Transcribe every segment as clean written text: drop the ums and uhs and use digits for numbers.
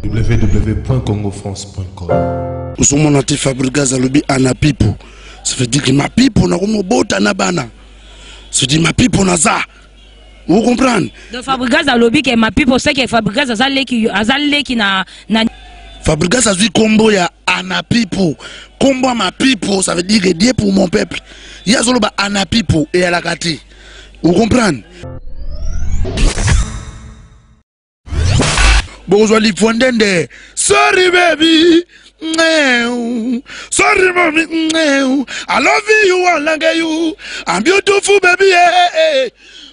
www.congofrance.com. Ozomona te Fabrigaz alobi ana pipo, ça veut dire que mapipo nakomobota na bana, ça veut dire mapipo naza. Vous comprenez? Donc Fabrigaz alobi ke mapipo, c'est que Fabrigaz aza leki, aza leki na Fabrigaz azwi kombo ya Anapipo. Kombo ya mapipo, ça veut dire que Dieu pour mon peuple. Ye azoloba Anapipo eyalaka te. Vous comprenez? Bokozwa lifwandende. Sorry baby. Ngew. Sorry mommy. Ngew. I love you, I like you. I'm beautiful baby. Yeah, yeah.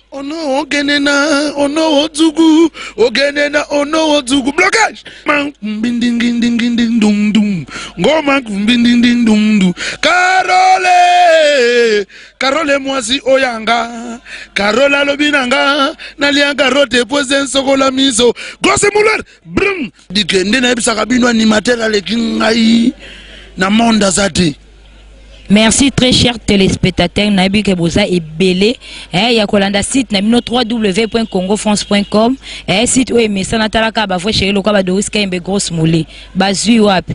Ono ogenena, ono ozugu, ogenena, ono ozugu. Blocage. Man kumbinding ding ding ding dum dum. Ngoma kumbinding ding dum dum. Carole, Carole mwasi oyanga. Carole alobi nanga, nalia carotte pose nsokola miso. Grosse mouleur, brum. Dike nde nayebisaka bino animateur aleki ngai na monde aza te. Merci très chers téléspectateurs, nayebi ke boza ebele ya kolanda site na bino www.congofrance.com, site oyo emesana talaka ba vrai chéri lokwa ba Doris Kayembe grosse moulée bazui wapi,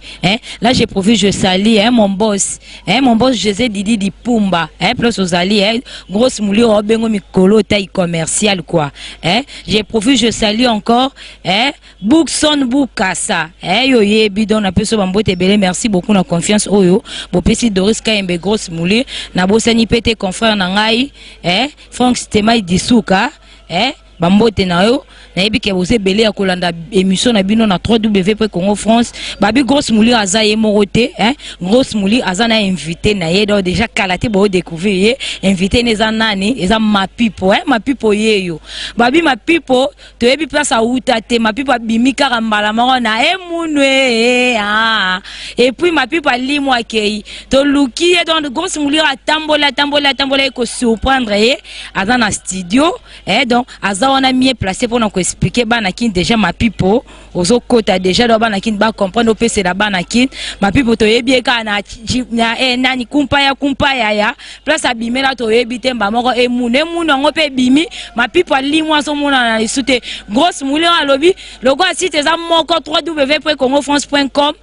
là je profite, je salue, mon boss, mon boss José Didi Dipumba, plus ozali, grosse moulée obengo mikolo taille commerciale quoi, je profite, je salue encore, Bookson Bukasa, yo yebi donc na peso bambote ebele, merci beaucoup na confiance oyo bopesi Doris Kayembe grosse moulée na bosani pete confrère na ngai, Franck Stemay Disuka, bambote na yo nayebi ke boza ebele ya kolanda émission na bino na www.congofrance. Babi grosse moulée aza ye moko te, grosse moulée aza na invité na ye, donc déjà kala te bo découvrir ye invité ne eza nani, eza Mapipo, Mapipo yeyo babi Mapipo toyebi place auta te, Mapipo abimi kaka mbala moko na emunwe, et puis Mapipo alimwa akei toluki ye, donc grosse moulée atambola atambola atambola ye ko surprendre ye aza na studio, donc aza wana mieux placé pour nous expliquer bana kin déjà Mapipo ozokota déjà donc bana kin ba comprendre opesela bana kin Mapipo toyebi ye kaka na nani kumpaya kumpaya ya place abimela toyebi te mba moko emunu emunu yango mpe ebimi Mapipo alimwa azomonana na lisu te. Grosse moulée alobi lokola site eza moko www.congofrance.com,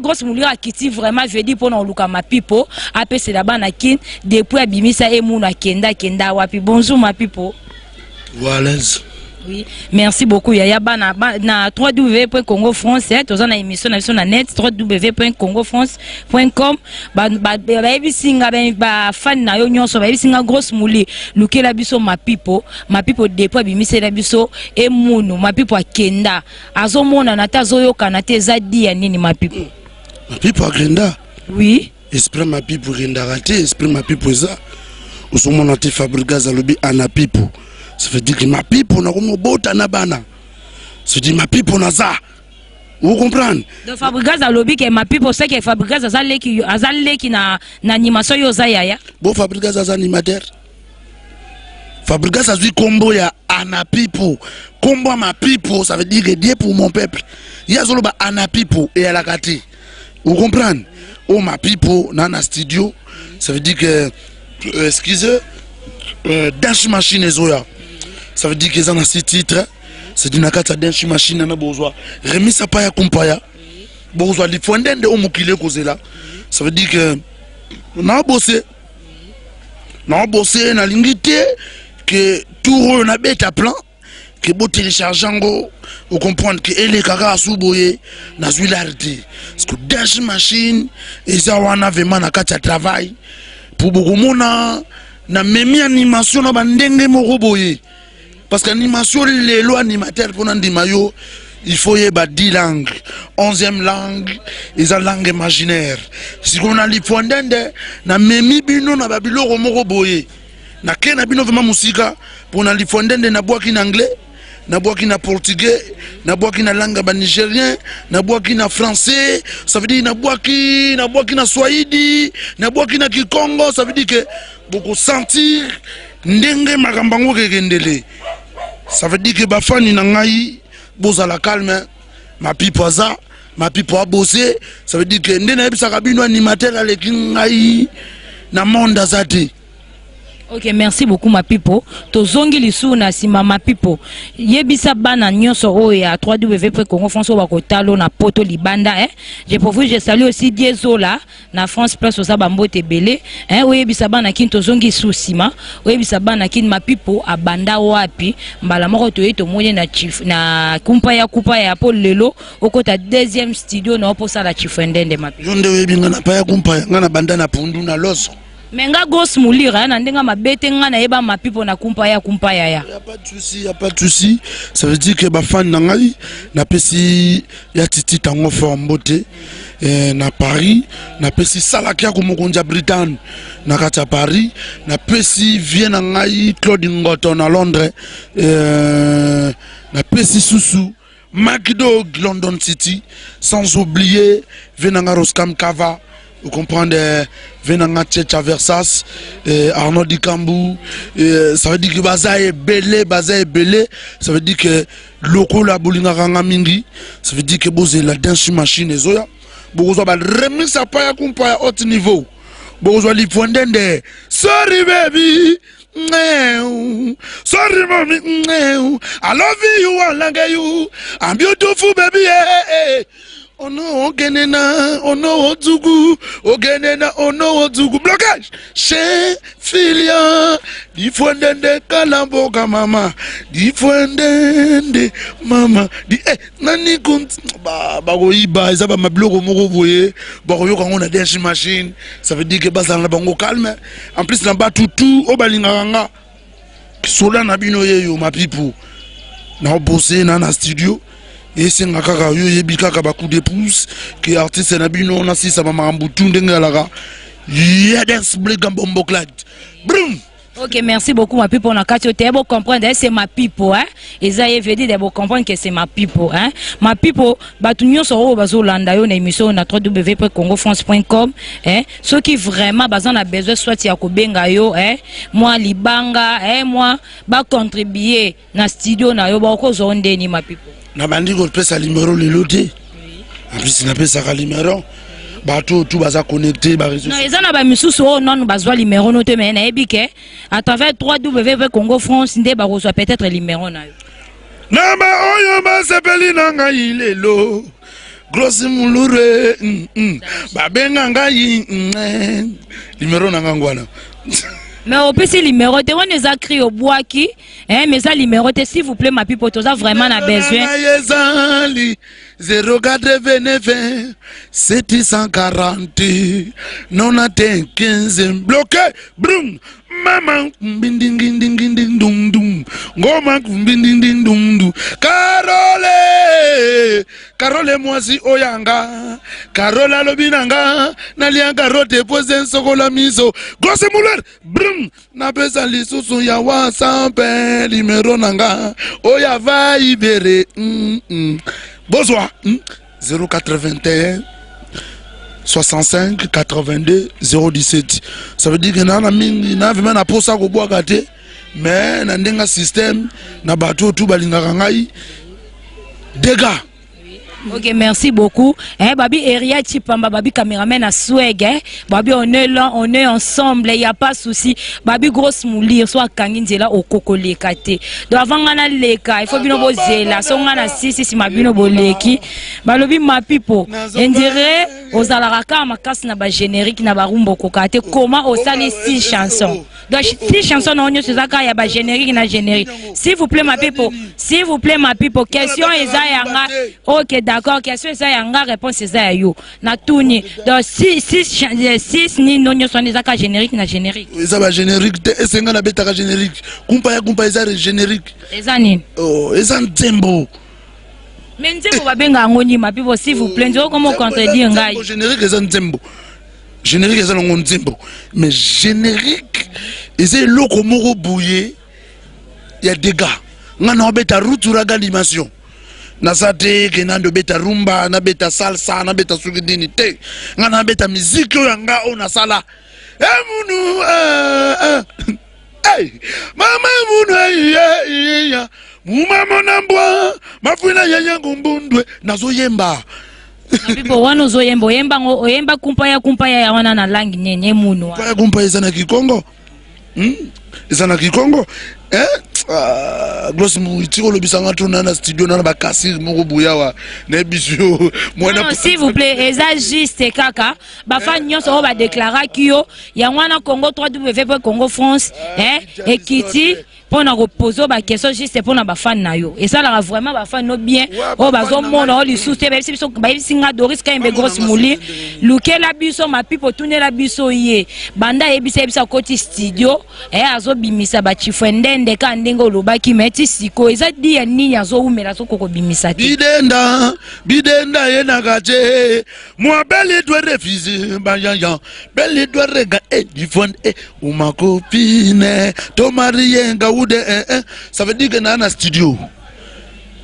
grosse moulée akiti vraiment veut dire mpona koluka Mapipo apesela bana kin depuis abimisa emunu akenda akenda wapi. Bonjour Mapipo. Voilà. Oui, merci beaucoup Yaya bana ba, na www.congofrance, toza na émission na biso na net www.congofrance.com. Ba ba bayebisi nga ba fan na yo nyonso bayebisi nga grosse moulée lukela biso Mapipo, Mapipo depuis abimisela biso emunu Mapipo akenda azomona na ta azoyokana te eza di ya nini Mapipo? Mapipo akenda. Oui. Esprit Mapipo ekendaka te, esprit Mapipo eza ozomona te Fabrigaz alobi ana pipo, ça veut dire que mapipo nakomobota na bana, ça veut dire mapipo naza. Vous comprenez? Donc Fabrigaz alobi ke Mapipo, c'est que Fabrigaz aza leki, aza leki na animation yo za yaya. Bon Fabrigaz aza animateur. Fabrigaz azwi kombo ya Anapipo. Kombo ya Mapipo, ça veut dire que Dieu pour mon peuple. Ye azoloba Anapipo eyalaka te. Vous comprenez? Oh Mapipo na studio, ça veut dire que excusez, Dash Machine ezoya. Ça veut dire que eza na 6 titres. C'est dit na kati ya Dash Machine na bozwa remisa pa ya kumpaya. Bozwa lifwandende o mokili ekozela. Ça veut dire que na bossé. Na bossé na lingi te que tour oyo na beta plan que bo télécharger yango, o comprendre que elekaka asu boye nazwi l'art te. Parce que Dash Machine eza wana vraiment na kati ya travail pour bokomona na memi animation na bandenge moko boye. Parce que animation lelo animateur mpona ndima yo il faut yeba 10 langues, 11e langue eza langue imaginaire. Sikoyo na lifwandende na memi bino na babiloko moko boye na ke na bino vraiment mosika mpona lifwandende nabwaki na anglais, nabwaki na portugais, nabwaki na langue ya ba nigérien, nabwaki na français, ça veut dire nabwaki na swahili, nabwaki na kikongo, ça veut dire que bokosentir ndenge makambo yango ekekendele. Ça veut dire que bafani na ngai bozala calme, Mapipo aza, Mapipo abose, ça veut dire que nde nayebisaka bino animateur aleki ngai na monde aza te. Ok, merci beaucoup Mapipo. Tozongi lisusu na nsima. Mapipo, yebisa bana nyonso oyo ya www.congofrance oyo bakotalo na poto libanda, eh? Je profite, je salue aussi Diezola na France, place oza, bambote ebele, eh? Oyebisa bana kini, tozongi lisusu nsima, oyebisa bana kini Mapipo abanda wapi. Mbala moko toye tomoni na, chief, na kumpa ya kupa ya po lelo okota deuxième studio na oposala Chifwendende, Mapipo. Yo nde oyebi nga na paya kumpaya, nga na banda na pundu na loso. Me nga grosse moulure na ndenge mabe te, nga nayeba Mapipo na kumpa ya kumpa yaya. Y a pas de souci, y a pas de souci. Ça veut dire que bafan na ngai, napesi ya titi tango fort mbote na Paris, napesi salaki ya komokonzi ya Britagne na kati ya Paris, napesi vie na ngai Claude Ngoto na Londres, napesi susu McDog London City, sans oublier Venanga Roscam Kava, vous comprenez, Venanga Tchetcha Versas, Arnaud Dikambu, ça veut dire que baza ebele, baza ebele, ça veut dire que lokola bolingaka nga mingi, ça veut dire que bozela Dance Machine ezoya, bokozwa ba remix ya paya kumpa ya haut niveau, bokozwa Lipwendende, sorry baby, Mweu. Sorry, mommy. Mweu. I love you, I like you. I'm beautiful, baby. Yeah, yeah. Oh no, ogenena, oh no, ozugu, ogenena, oh no, ozugu. Blocage. Chez Filia, Difwendende kalamboka mama, Difwendende mama, di eh, nani kunt ba bakoyiba eza ba mabiloko moko boye, bakoyoka ngo na Dance Machine. Ça veut dire que bazala na bango calme. En plus na bato tu oyo balingaka nga, sola na bino yeyo Mapipo naobose na na studio, esenga kaka yo oyebi kaka ba coup de pouce ke artiste na bino nasisa bamakambo tu ndenge alaka yedes blegambomboklad brum. Ok, merci beaucoup Mapipo na kati ote bo comprendre, eh, c'est Mapipo, hein. Eza ye veut dire bo comprendre que c'est Mapipo, hein. Mapipo, bato nyonso oyo bazolanda yo na émission na www.congofrance.com, hein. Soki vraiment baza na besoin soit ya kobenga yo, hein, mwa libanga, hein, mwa ba contribuer na studio na yo, bakozwa ndeni, Mapipo? Nabandi kopesa numéro lelo te. En plus napesaka numéro, bato oyo tu baza connecté ba réseaux. Non, eza na bamisusu oyo nanu bazwa numéro no te, mais nayebi ke à travers 3W Congo France nde bakozwa peut-être numéro na yo. Na baoyo basepeli na ngai lelo, grosse moulure, babenga ngai, numéro na ngango wana. Mais opesi numéro te, wana eza cri obwaki, eh, mais eza numéro te. S'il vous plaît Mapipo, toza vraiment na besoin. Ngai ezali 089 740 91 15. Bloqué brum mama mbindingindingindingdungdung ngoma mbindingindungdu. Karole, Karole mwasi oyanga Karole alobi na nga nalia carotte pose nsokola miso. Grosse mouleur brum, napesa lisusu ya WhatsApp numéro na nga oyo avaibere, Bozwa, 081 65 82 017. Ça veut dire que na na mingi na vraiment na posa kobwaka te, mais na ndenge système na bato oyo tu balingaka ngai dégâts. Ok, merci beaucoup. Eh, Babi Eria Chipamba, Babi caméraman à swag, eh. Babi, on est là, on est ensemble, il n'y a pas de souci. Babi grosse moulir, soit kangi nzela au koko lekate. Donc avant ngana leka, il faut bino bozela, so ngana si si si ma bino boleki. Balobi Mapipo, on dirait ozalaka kaka makasi na ba générique na ba rumba koka te, comment osali six chansons? Donc six chansons na nyonso eza kaka ya ba générique na générique. S'il vous plaît Mapipo, s'il vous plaît Mapipo, question eza yanga. Ok, d'accord, question eza yanga, réponse eza ya yo. Natuni. Donc six six six nino nyonso wana eza kaka générique na générique. Eza ba générique te, esenga nabetaka générique kumpa ya kumpa eza générique. Eza nini? Oh, eza nzembo. Mais nzembo babenga yango nini, Mapipo, s'il vous plaît? Nzoko komo contredire ngai. Générique eza nzembo, générique eza nango nzembo, mais générique eza eloko moko boye ya dégâts. Nga na obeta ruturaga animation, naza te ke nandi obeta rumba, nabeta salsa, nabeta soki nini te. Nga nabeta miziki oyo ya nga oyo nasala emunu, hey, mama emunu eya mumamona mbwa mafwina yeyengu mbundwe nazoyemba. Mapipo, wana ozoyemba, oyemba ngo, oyemba kumpa ya kumpa ya wana na langue nini, emunu? Kumpa ya kumpa eza na Kikongo, Eza na kikongo eh? Ah, Gloss Mouti olobisa nga tuna na studio na ba kasir moko boyawa nayebisi yo mwana. Non, s'il vous plaît, eza juste kaka ba fan nyonso oyo ba déclaraki yo yango wana Congo 3w.congo France eh, ekiti mpo na kopose ba question juste mpo na bafan na yo. Esalaka vraiment bafan no bien oyo bazomona oyo lisusu te. Bayebisi biso, bayebisi nga Doris Kayembe, Grosse Mouli, lukela biso Mapipo, tunela biso ye banda ayebisa yebisa akoti studio eh, azobimisa bachifwe ndende kaka ndenge olobaki. Me ti sikoyo eza di ya nini azowumela, azokoka kobimisa te? Bidenda bidenda ye na te moi belle doit refuser bayaya belle doit rega eh difond eh uma copine to marié ngaude eh, eh. Ça veut dire que na na studio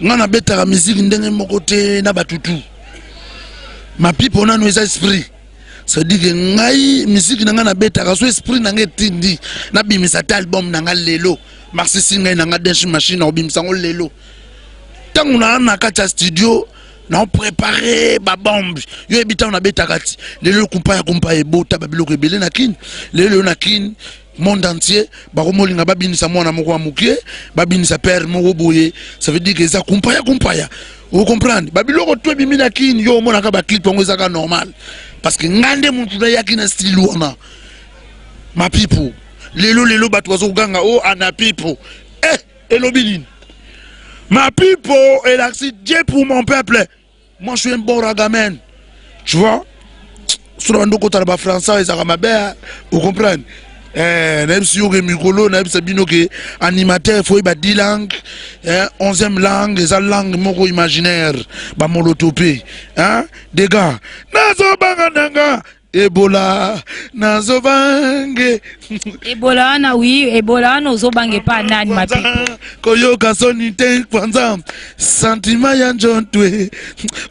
nga nabetaka musique ndenge moko te na batutu. Mapipo nano eza esprit. Ça veut dire que ngai musique na ngai nabetaka so esprit na ngai etindi nabimisa te album na ngai lelo. Marsisi ngai na ngai denche machine nakobimisa yango lelo. Ntango naa na kati ya studio naoprépare babombe, yo yebi ntango nabetaka ti lelo kumpa ya kumpa ebota babiloko ebele na Kine. Lelo lelo na Kine, monde entier bakomolinga babinisa mwana moko ya moke, babinisa père moko boye. Ça veut dire que eza kumpaya kumpaya, ocomprendre? Babiloko to ebimi na Kine, yo omonaka baclip yango ezaka normal parce que nga nde motu nayaki na style wana. Mapipo lelo lelo bato bazokoganga o anapipo eh, elobi nini? Mapipo elakisi Dieu pour mon peuple. Moi, je suis un bon ragaman, tu vois. Soki bando okotala bafrançais ezalaka mabe, ocomprendre? Eh, nayebisi yo ke mikolo nayebisa bino ke animateur fo oyeba 10 langue eh, 11e langue eza langue moko imaginaire bamolotope hein? Dega nazobanga nanga Ebola, nazobange. Ebola wana, oui, Ebola wana ozobanga epa nani, Mapipo? Koyoka soni te kwanza sentiment ya njontwe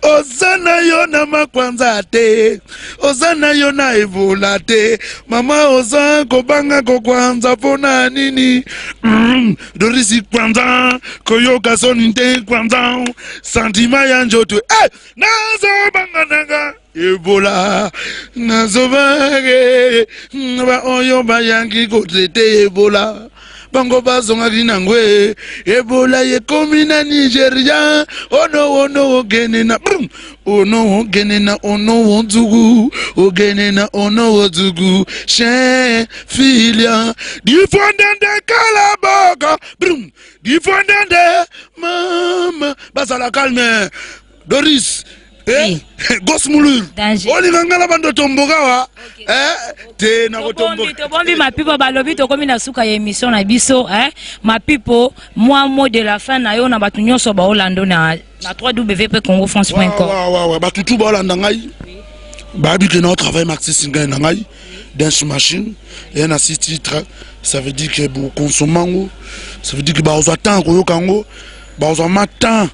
oza na yo na makwanza te, oza na yo na Ebola te. Mama, oza kobanga kokwanza mpona nini? Dorisi kwanza koyoka soni te kwanza sentiment ya njotwe eh, nazobanga nanga Ebola, nazobange baoyo bayangi kotraite Ebola, bango bazongaki nango e. Ebola ekomi na Nigeria ono ono ogene na brum ono ogene na ono ozugu ogene na ono ozugu chien filia difondende kalaboka brum difondende mama bazala calme. Doris eh? Gos Mulur olinga nga na bando tomboka wa eh? Te nakotomboka. Tobombi Mapipo. Balobi tokomi na suka ya émission na biso eh? Mapipo, mwa mot de la fin na yo na bato nyonso baolanda na www.congofrance.com. Bato tu baolanda ngai bayebi ke na travail maxisi ngai na ngai dance machine eya na six titres. Ça veut dire que bokonsoma yango, ça veut dire que bazwa temps koyoka yango, bazwa ma temps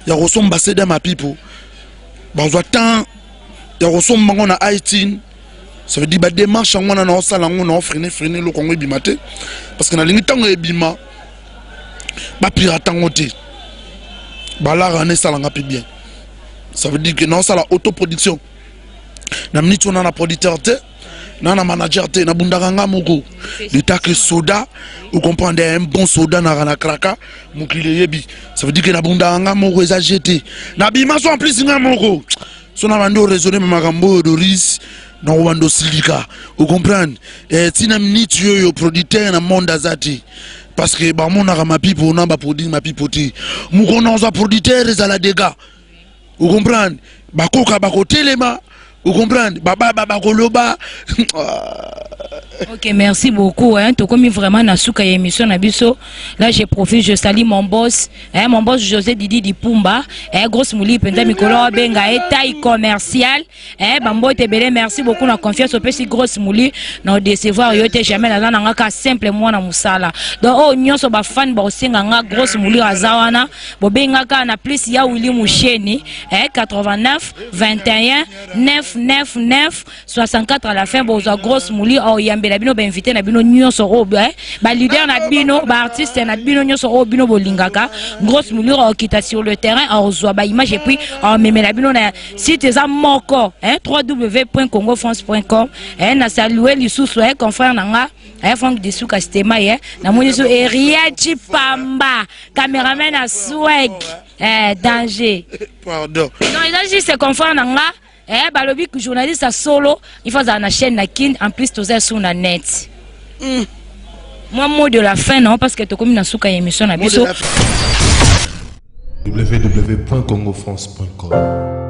ya kosomba CD Mapipo, bazwa temps ya kosomba yango na iTunes. Ça veut dire badémarche yango wana naosala yango, naofreine freine eloko yango ebima te parce que nalingi ntango ebima bapirate yango te. Balara wana esalanga mpe bien. Ça veut dire que naosala autoproduction na minute wana, na producteur te, na manager te, nabundaka nga moko l'état que soda, ocomprendre? Un bon soda naka na kraka mokili eyebi. Ça veut dire que nabundaka nga moko, eza gt nabima so en plus nga moko. So na bandi oraisonne ma makambo oyo, Doris, nakobanda osilika, ocomprendre? Ntina minute oyo producteur na monde aza te parce que bamonaka Mapipo na baproduire Mapipo te. Mokona ozwa producteur ezala dégâts, ocomprendre? Bakoka bakotelema, ocomprendre? Bababa bakoloba. Ok, merci beaucoup. Hein. Tokomi vraiment na suka ya émission na biso. Là, je profite, je salue mon boss, hein, mon boss José Didi Dipumba, hein, Grosse Mouli penza mikolo abenga et taille commerciale, hein, bambote ebele, merci beaucoup na confiance opesi Grosse Mouli, na décevoir yo te jamais, naza na nga simple mwana musala. Donc oh nyonso ba fan ba osenga nga Grosse Mouli aza wana, bobengaka na plus ya Willy Musheni, hein, 89 21 9. 999 64 à la fin. Bozwa Grosse Mouli, aoyambela bino bainvité na bino nyonso oyo, baleader na bino, baartiste na bino nyonso oyo bino bolingaka. Grosse Mouli aokita sur le terrain, aozwa baimage et puis aomemela bino na site. Eza moko, www.congofrance.com. Na salue lisusu confrère na nga, Frank Disuka Stema. Ye namoni so Eriachi Pamba, cameraman na swag, danger. Pardon. Non, eza juste confrère na nga. Balobi journaliste ya solo, il faut azala na chaîne na Kine. En plus toza sur na net. Moi, mot de la fin, non, parce que tokomi na suka ya émission na biso. www.congofrance.com.